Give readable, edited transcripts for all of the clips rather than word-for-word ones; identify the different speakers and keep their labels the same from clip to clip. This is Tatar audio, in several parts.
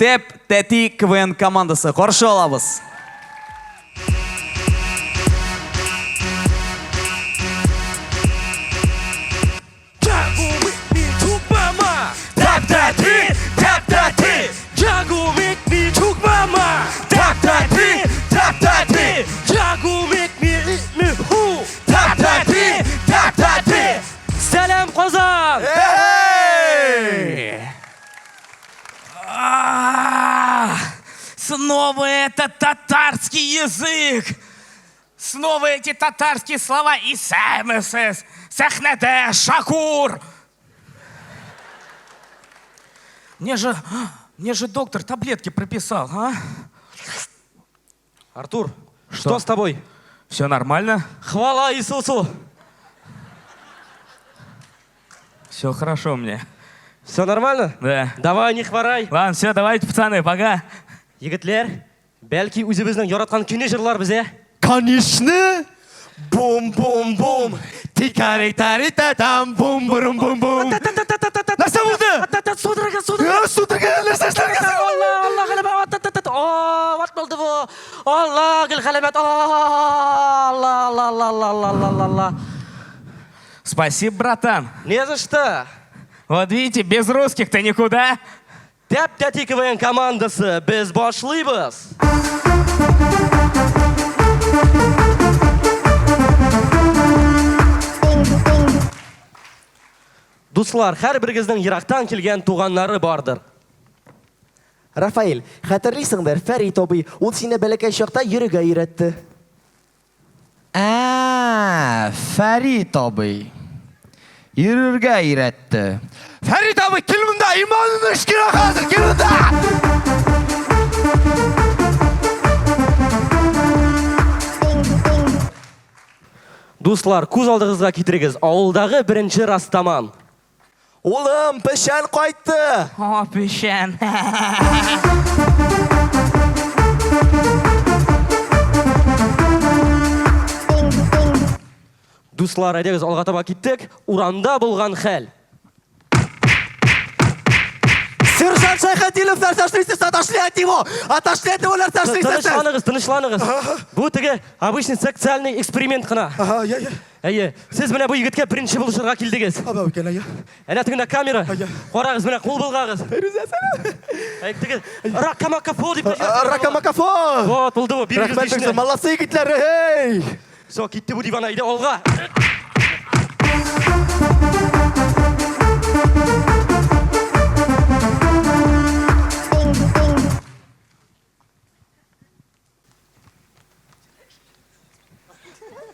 Speaker 1: Тәп Тәти КВН командасы. Каршы алабыз.
Speaker 2: Сәлам, Казан!
Speaker 3: А, снова этот татарский язык! Снова эти татарские слова и исәнмесез, сәхнәдә, Шакур! Мне же, мне же доктор таблетки прописал, а?
Speaker 2: Артур, что с тобой?
Speaker 3: Все нормально?
Speaker 2: Хвала Иисусу!
Speaker 3: Все хорошо мне.
Speaker 2: Все нормально?
Speaker 3: Да.
Speaker 2: Давай, не хворай.
Speaker 3: Ладно, все, давайте, пацаны, пока.
Speaker 2: Егетләр, бәлки үзебезнең яраткан көйне җырларбыз, ә?
Speaker 4: Конечно! Бум-бум-бум! Тикари-тари-та-там, бум-бурум-бум-бум! Нәрсә булды?
Speaker 2: Судорога, судорога!
Speaker 4: Я, судорога, нәрсә эшләргә соң?
Speaker 2: Алла, Алла, галәмәт, а, ват булды бу? Алла, гел галәмәт, Алла, Алла, Алла, Алла, Алла, Алла, Алла.
Speaker 3: Спасибо, братан.
Speaker 2: Не за что.
Speaker 3: Вот видите, без русских-то никуда.
Speaker 2: Тәп тәти КВН командасы, без башлыйбыз. Дуслар, һәрберегезнең ерактан килгән туганнары бардыр.
Speaker 5: Рафаэль, хәтерлисеңдер, Фәрит абый, ул сине бәләкәй чакта йөрергә өйрәтте.
Speaker 4: Ә, Фәрит абый. Йөрергә өйрәтте. Фәрит абый, кил монда, иманыңны эшкә хәзер, кил монда!
Speaker 2: Дуслар, күз алдыгызга китерегез, авылдагы беренче растаман.
Speaker 5: Улым, печән кайтты!
Speaker 3: О, печән.
Speaker 2: Дуслар, әйдәгез алга таба киттек. Урамда булган хәл.
Speaker 5: Сержант Шәйхетдинов, нәрсә эшлисез? Отошли от него! Отошли от него, нәрсә эшлисез?
Speaker 2: Тынычланыгыз, тынычланыгыз. Бу теге обычный социальный эксперимент кына.
Speaker 4: Ага, я, я.
Speaker 2: Әйе, сез менә бу егеткә беренче булышырга килдегез.
Speaker 4: Аба, үкән, я.
Speaker 2: Әнә тегендә камера.
Speaker 4: Әйе.
Speaker 2: Карагыз, менә кул болгагыз. Әй, теге ракамакафо дип тә
Speaker 5: Ракамакафо!
Speaker 2: Вот, булды бу. Бирегез
Speaker 5: Рәхмәт
Speaker 2: бишне.
Speaker 5: бирсен, молодцы егетләр, эй!
Speaker 2: Все, китте бу дивана, әйдә алга.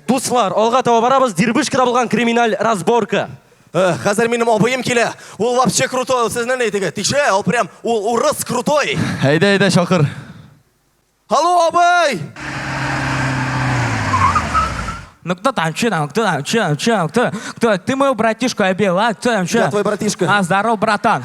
Speaker 2: Дуслар, алга таба барабыз. Дербышкада булган криминаль разборка.
Speaker 5: Хәзер минем абыем килә. Ул вообще крутой, ул сезнең ни теге? Тикшерә, ул прям, ул урыс крутой.
Speaker 4: Әйдә, әйдә, чакыр.
Speaker 5: Алло, абый!
Speaker 3: Ну кто там, че там, кто там, че там, че там, кто? Кто? Ты моего братишку обидел, а? Кто там, че?
Speaker 5: Я твой братишка.
Speaker 3: А, здорово, братан.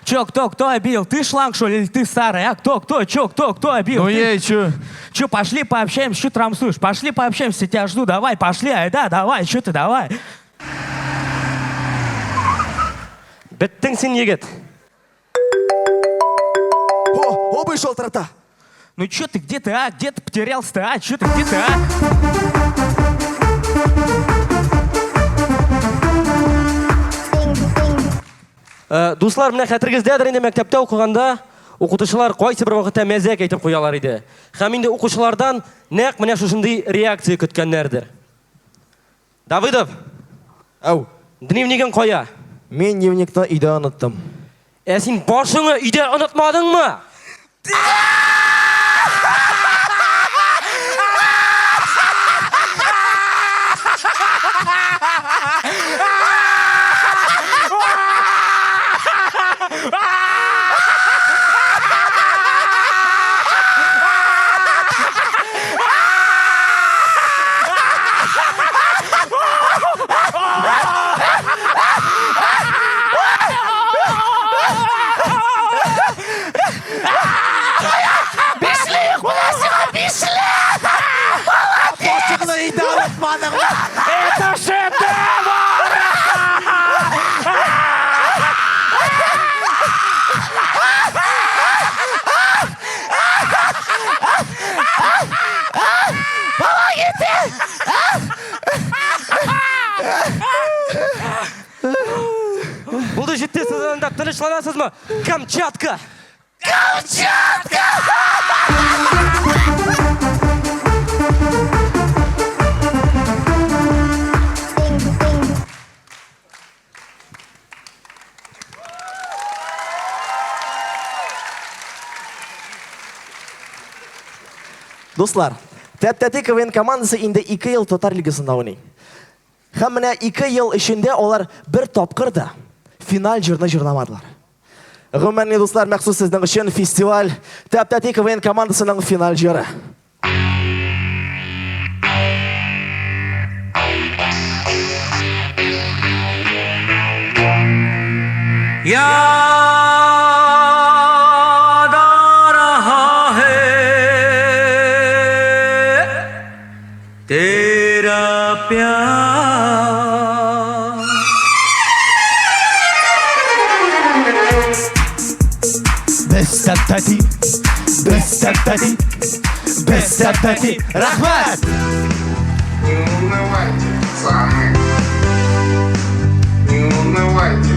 Speaker 3: Че, кто, кто обидел? Ты шланг, что ли, или ты старый, а? Кто, кто, че, кто, кто обидел?
Speaker 4: Ну
Speaker 3: Ты?
Speaker 4: ей, чё?
Speaker 3: Че, пошли пообщаемся, что трамсуешь? Пошли пообщаемся, тебя жду, давай, пошли, айда, давай, че ты, давай.
Speaker 2: Беттең син, егет.
Speaker 5: О, абый шалтырата.
Speaker 3: Ну че ты, где ты, а? Где ты потерялся-то, а? Че ты, где ты, а?
Speaker 2: Дуслар, менә хәтерегездәдер инде мәктәптә укыганда укытучылар кайсы бер вакытта мәзәк әйтеп куялар иде. Һәм инде укучылардан нәкъ менә шушындый реакция көткәннәрдер. Давыдов,
Speaker 5: Әу,
Speaker 2: дневнигың кая?
Speaker 5: мин дневникны өйдә оныттым.
Speaker 2: Ә син башыңны өйдә онытмадыңмы? Булды, җитте, сез анда тынычланасызмы? Камчатка!
Speaker 5: Дуслар, Тәп-тәти КВН командасы инде ике ел Татар лигасында уйный. Һәм менә ике ел эчендә алар бер тапкыр да финаль җырны җырламадылар. Гомумән, дуслар, махсус сезнең өчен фестиваль Тәп-тәти КВН командасының финаль җыры.
Speaker 2: याद आ रहा है तेरा प्यार।
Speaker 4: Без тәп-тәти, без тәп-тәти, без тәп-тәти. Рәхмәт!
Speaker 6: Не унывайте, пацаны. Не унывайте.